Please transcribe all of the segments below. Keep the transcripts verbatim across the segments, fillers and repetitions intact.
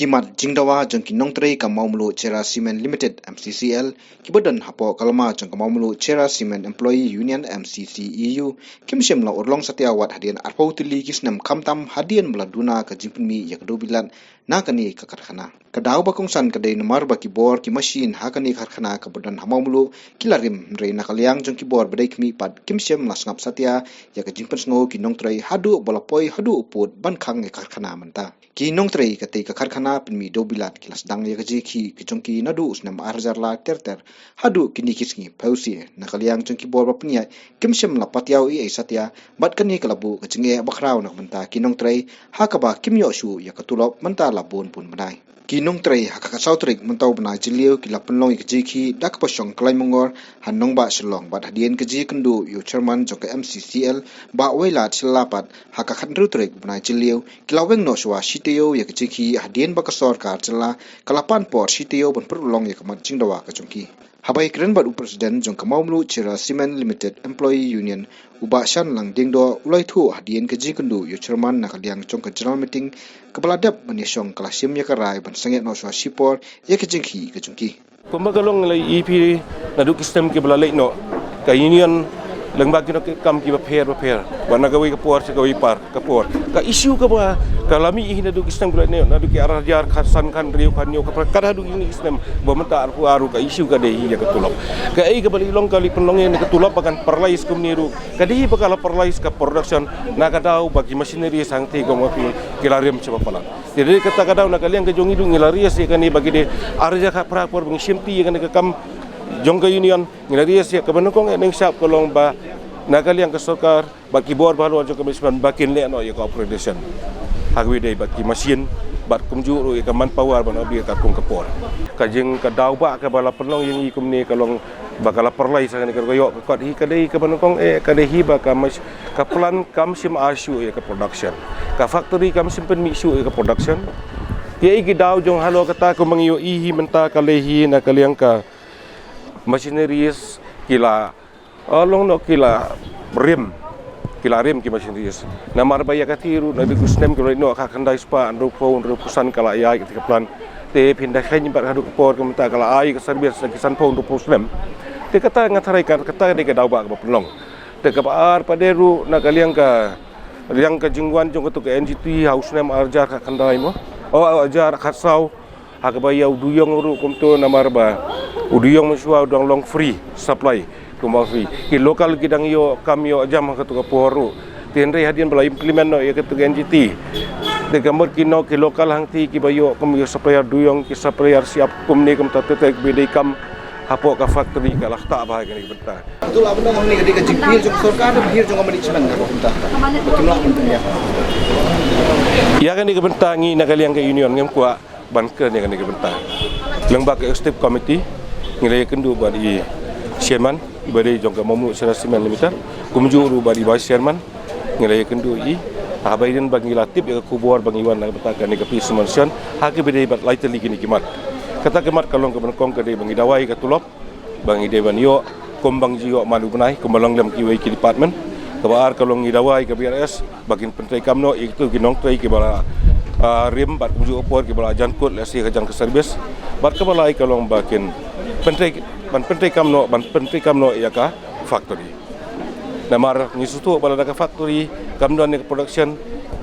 Ki mat jingdawa jong ki nongtrei ka Mawmluh Cherra Cement Limited, M C C L, kiba don hapoh ka lama jong ka Mawmluh Cherra Cement Employee Union, M C C E U, kim shym la urlong satia wat hadien arphew tylli ki snem, khamtam hadien ba la duna ka jingpynmih ïa ka dewbilat na kane ka karkhana. Ka daw ba kongsan ka dei namar ba ki bor ki mashin ha kane ka karkhana kaba don ha Mawmluh ki la rim, hynrei na ka liang jong ki bor ba dei khmih pat kim shym la sngap satia ïa ka jingpynsngew ki nongtrei haduh ba la poi haduh u pud ban khang ïa ka karkhana mynta. Ki nongtrei katei ka karkhana pynmih dewbilat ki la sdang ïa ka jingkhih ka jong ki naduh u snem ar hajar lai ter ter haduh kine ki sngi. Phew sien na ka liang jong ki bor ba pynïaid kim shym la patiaw ei ei satia, bad kane ka la buh ka jingeh bakhraw na ka bynta ki nongtrei, ha kaba kim ïoh shuh ïa ka tulop mynta la bun bun bnai. Ki nongtrei ha ka khatsaw tarik mynta u bnai Jylliew ki la pynlong ïa ka jingkhih da kaba shong Khlaimongor ha nongbah Shillong, bad hadien ka jingïakynduh ïa u chairman jong ka M C C L, Bah Wailadmiki Shylla pat, ha ka khathynriew tarik u bnai Jylliew ki la weng noh shuwa shi taïew ïa ka jingkhih hadien ba ka sorkar jylla ka la pan por shi taïew ban pynurlong ïa ka mat jingdawa ka jong ki. Haba ïakren bad u president jong ka Mawmluh Cherra Cement Limited Employee Union, u Bah Shanlang Diengdoh, u la ïathuh hadien ka jingïakynduh ïa u chairman na ka liang jong ka general meeting kaba la dep ban ïashong, ka la shim ïa ka rai ban sangeh noh shuwa shipor ïa ka jingkhih ka jong ki. Kumba ka long la ïa phi naduh ki snem kiba la leit noh, ka union lyngba ki nongkitkam kiba pher bapher, ba na kawei ka por sha kawei pat ka por, ka issue kaba ka la mih hi naduh ki snem kiba la leit noh, naduh ki ar hajar khatsan, khathynriew, khathynñiew, ka por, ka haduh kine ki snem ba mynta arphew ar ruh ka issue ka dei hi ïa ka tulop. Kaei kaba la long, ka la pynlong ïa ka tulop ba kan paralyze kumne ruh, ka dei hi ba ka la paralyze ka production, na ka daw ba ki machinery sangti kumba phi ki la rim shaba palat. Te dei kata ka daw na ka liang ka jong ngi ruh ngi la raise ïa kane ba ki dei ar hajar khatphra ka por ba ngi shimti ïa kane ka kam jong ka union, ngi la raise ïa kaba nyngkong, eh, nyngkong shap ka long ba na ka liang ka sorkar bad ki bor bahalor jong ka management ba kin leh noh ïa ka upgradation ha kaba ïadei bad ki machine, bad kumjuh ruh ïa ka manpower ban upgrade katkum ka por. Ka jing ka daw ba kaba la pynlong ïa ngi kumne ka long ba ka la paralyze ha kane ka rukom ïoh ka kot hi, ka dei kaba nyngkong, eh, ka dei hi ba ka mas-, ka plant kam shym ai shuh ïa ka production, ka factory kam shym pynmih shuh ïa ka production. Ki ei ki daw jong halor kata kumba ngi ïohi hi mynta ka lei hi na ka liang ka machineries ki la, ah, long noh ki la rim, ki la rim ki machineries. Namar ba ïa kata ruh naduh ki snem kiba la leit noh, khatkhyndai spah hynriewphew, hynriewphew san ka la ïaid kata ka plant. Te phin da kheiñ bad haduh ka por ka mynta ka la ai ka service na ki sanphew hynriewphew snem. Te kata nga tharai ka, kata dei ka daw ba kaba pynlong. Te kaba ar pat de ruh na ka liang ka, liang ka jingwan jong katu ka N G T ha u snem ar hajar khatkhyndai mo, oh, ar hajar khatsaw, ha kaba ïa u duyong ruh kumto, namar ba u duyong mynshuwa u dang long free supply, kumba free. Ki local ki dang ïoh kam ïoh jam ha katu ka por ruh. Te hynrei hadien ba la implement noh ïa katu ka N G T, te ka mut ki noh ki local hangti kiba ïoh kum ïoh supplier duyong, ki supplier siap kumne kumta, te, te kiba dei kam hapoh ka factory ka la ktah bha ïa kane ka bynta. Atu la bynta hangne ka dei ka jingpyllait jong ka sorkar, da pynlait jong ka management, na ka bynta ba kim lah ban pynïaid. Ïa kane ka bynta ngi na ka liang ka union ngim kwah ban kren ïa kane ka bynta. Lyngba ka executive committee ngi la ïakynduh bad i chairman ba dei jong ka Mawmluh Cherra Cement Limited, kumjuh ruh bad i vice chairman, ngi la ïakynduh ïa i. Haba ïadei ba ngi la tip ïa ka khubor ba ngi wan na ka bynta kane ka pre-submission ha kaba dei bad lai tylli kine ki mat. Kata ka mat ka long kaba nyngkong ka dei ba ngi dawa ïa ka tulop ba ngi dei ban ïoh kumba ngi ju ïoh man u bnai, kumba long lem kiwei ki department. Kaba ar ka long ngi dawa ïa ka B R S ba kin pyntreikam noh ïa kitu ki nongtrei kiba la, ah, rim bad kumjuh ka por kiba la jan kut lehse ka jang ka service. Bad kaba lai ka long ba kin pyntrei, ban pyntreikam noh, ban pyntreikam noh ïa ka factory. Namar ngi sngewthuh ba lada ka factory kam don ïa ka production,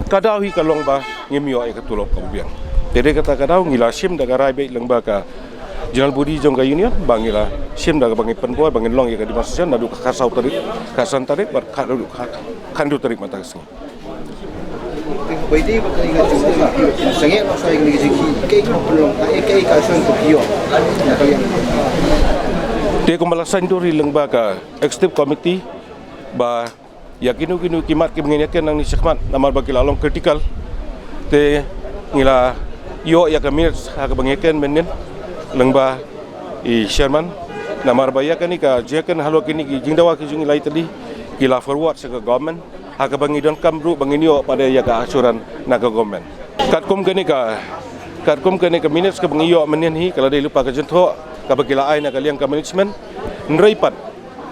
ka daw hi ka long ba ngim ïoh ïa ka tulop kaba biang. Te dei kata ka daw ngi la shim da ka rai beit lyngba ka general body jong ka union ba ngi la shim da kaba ngi pynbor ba ngin long ïa ka demonstration naduh ka khatsaw tarik, khatsan tarik bad khat, khathynriew tarik mynta ka sngi. Bai dei ba kane ka jingkit, sangeh ba soi kane ka jingkit, kaei ka pynlong, kaei, kaei ka shong ka pio. Te kumba la saiñdur hi lyngba ka executive committee ba ïa kino kino ki mat kiba ngin ïakhun nangne shakhmat namar ba ki la long critical. Te ngi la ïoh ïa ka minutes ha kaba ngi ïakhun mynnin lyngba i chairman. Namar ba ïa kane ka jingïakhun halor kine ki jingdawa ki jong ngi lai tylli ki la forward sha ka government, ha kaba ngi donkam ruh ba ngin ïoh pat de ïa ka assurance na ka government. Katkum kane ka, katkum kane ka minutes kaba ngi ïoh mynnin hi ka la dei lypa ka jingthoh kaba ki la ai na ka liang ka management. Hynrei pat,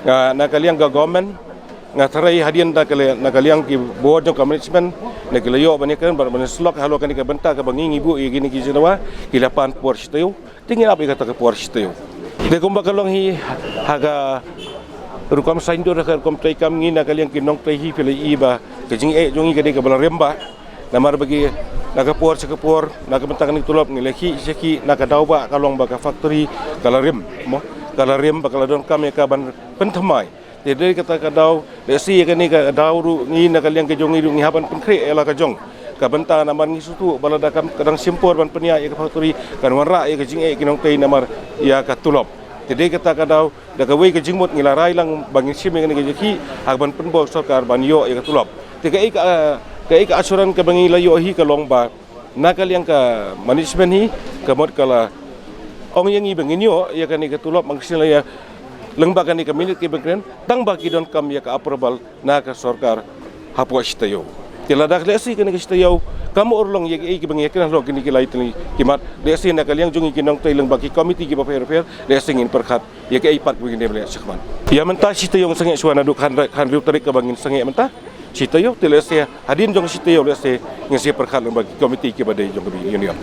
ah, na ka liang ka government Nga tharai hadien da ka liang, na ka liang ki board jong ka management, na ki la ïoh ban ïakren bad ban slok halor kane ka bynta kaba ngi ngi buh ïa kine ki jingrwai, ki la pan por shi taïew. Te ngin ap ïa kata ka por shi taïew. Te kumba ka long hi ha ka rukom saiñdur, ha ka rukom treikam, ngi na ka liang ki nongtrei hi phi la ïohi ba ka jingeh jong ngi ka dei kaba la rem bha. Namar ba ki na ka por sha ka por, na ka bynta kane ka tulop ngi la khih sha khih, na ka daw ba ka long ba ka factory ka la rem, mo, ka la rem ba ka la donkam ïa ka ban pynthymmai. Te dei kata ka daw, lehse ïa kane ka daw ruh ngi na ka liang ka jong ngi ruh ngi hap ban pynkhreh ïa la ka jong ka bynta, namar ngi sngewthuh ba lada kam, ka dang shim por ban pynïaid ïa ka factory, kan wanrah ïa ka jingeh ki nongtrei namar ïa ka tulop. Te dei kata ka daw, da kawei ka jingmut ngi la rai lang ba ngin shim ïa kane ka jingkhih ha kaba pynbor sorkar ban ïoh ïa ka tulop. Te kaei ka, kaei ka assurance kaba ngi la ïoh hi ka long ba na ka liang ka management hi, ka mut ka la ong ïa ngi ba ngin ïoh ïa kane ka tulop, ma ngi sngewlyngngoh lyngba kane ka minit kiba kren, tang ba ki donkam ïa ka approval na ka sorkar hapoh shi taïew. Te lada lehse kane ka shi taïew kam urlong ïa kiei kiba ngi ïakren halor kine ki lai tylli ki mat, lehse na ka liang jong ngi ki nongtrei lyngba ki komiti kiba pher pher, lehse ngin pyrkhat ïa kaei pat ba ngin ïa leh shakhmat. Ïa mynta shi taïew ngin sangeh shuwa naduh khan, khathynriew tarik kaba ngin sangeh mynta. Shi taïew, te lehse hadien jong shi taïew lehse ngin sa pyrkhat lyngba ki komiti kiba dei jong ka union.